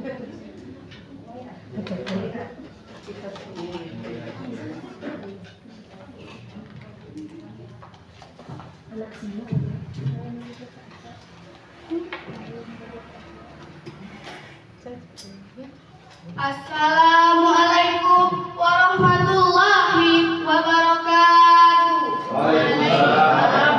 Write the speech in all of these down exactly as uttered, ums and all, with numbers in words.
Assalamualaikum warahmatullahi wabarakatuh. Waalaikumsalam.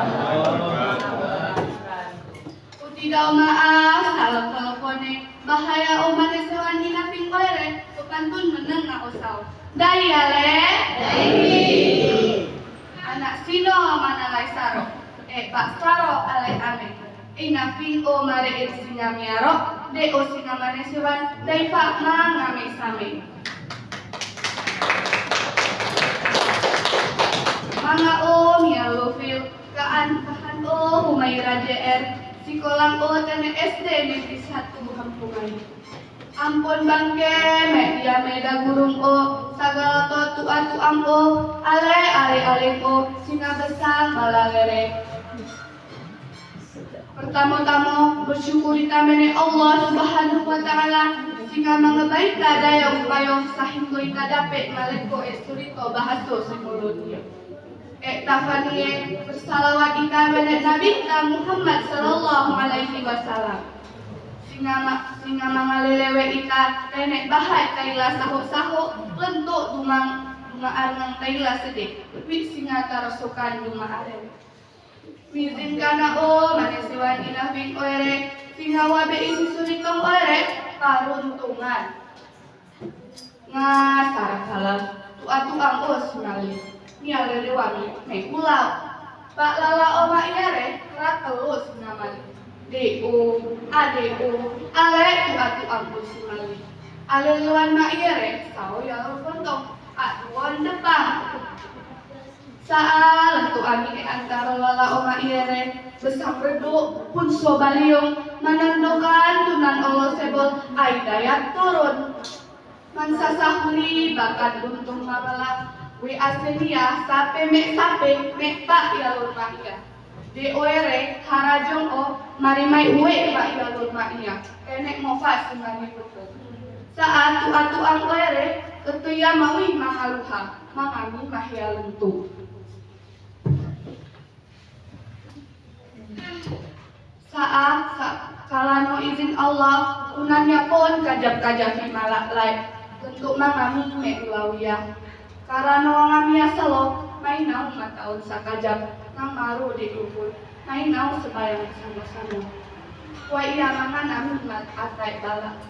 Uti dau maaf, salah telepone, bahaya o mane sewan ina ping oire, pepantun meneng na osau. Dai ya le? Dai. Anak sino mana lai saro, e pak saro alai ame. Ina ping o mare e singa miaro, de o singa mane sewan, dai pak manga me same. Manga o mialo fil, kaan pahan o humai raje er, sikolang o tene S D negeri satu Hampungai. Ampon bangke, me dia me da gurung o, sagala to tua tuang o, ale ale aleng o, singa besang bala lere. Pertamo-tamo, bersyukur ita mene Allah Subhanahu wa Ta'ala, singa mangebai ta daya upayo, sahinggo ita dape maleko e surito bahaso simulun. E tafanie, bersalawat ita mene Nabi ta Muhammad sallallahu alaihi wasallam. Singa ma-, singa mangalelewe ita, tenek bahai taila saho-saho, lentuk dumang, dunga arngang taila sedih. Wi singa tarasukan dunga aren. Mizin kana o, mane siwan ina ping oire, singa wabe isi suritong oire, paruntungan. Nga sarakala, tua tuang o singali, nia lelewan me ulau. Pak lala o ma iare, rak elo sinamali. De o, ade o, ale tua tuang o singali. Ale lewan ma iare, sao ya lo fontong, aduan depang. Saal tu ami e antara lala o ma iere, besang redu, pun so baliung, manandokan tunan olo sebol, ai dayat turun. Man sasahuli bakat buntung mangala, we asenia, sape me sape, me pak ya lun ma ia. De oere, harajong o, marimai we pak ya lun ma ia. Enek mo fas mani putu. Saat tu atu ang oere, ketuya mawi mangaluha, mangami mahia lentu. Saat sa-, kalano izin Allah, kunanya pon kajap-kajap hi malak lai, untuk mangami me ulawiya. Karano ngami asalo, mai nau mataun sakajap, nang maru di dukun, mai nau sebayang sama-sama. Wa iya mangan ami mat atai bala.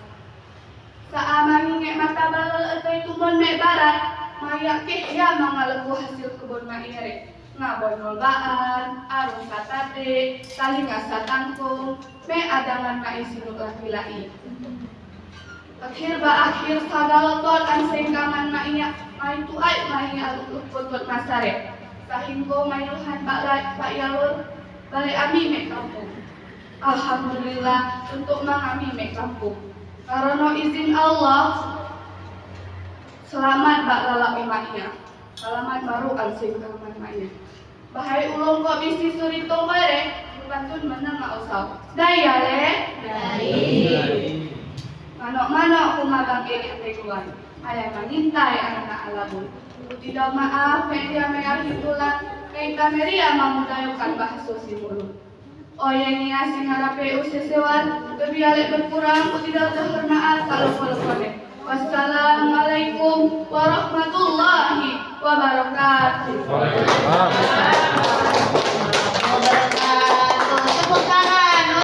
Saamani nge mata balal etai tumon me barat, maya keh ya mangaleku hasil kebon ma iere. Ngabon nolbaan, arung satade, talinga satangkung, me adangan ma isi nu laki-laki. Akhir ba akhir sagala ton an sengkaman ma iya, mai tuai ma iya lukut masare. Sahinggo mai luhan ba lai, ba yalur, bale ami me kampung. Alhamdulillah, untuk mangami me kampung. Karano izin Allah, selamat ba lala o ma iya. Selamat baru ansing kaman ma iya. Bahai ulung ko bisi suri tongkore, bukan tun menang ma usau. Dai ya le? Dai. Manok-manok kumabang e ente kuan. Ayah mangintai anak alabun. Tidak maaf, media media hitulan. Kaita media mamudayukan bahasa si mulut. Oye nia sing harape usesewan, lebih alek berkurang, utidal kehormaat, kalau kalau kone. Wassalamualaikum warahmatullahi wabarakatuh.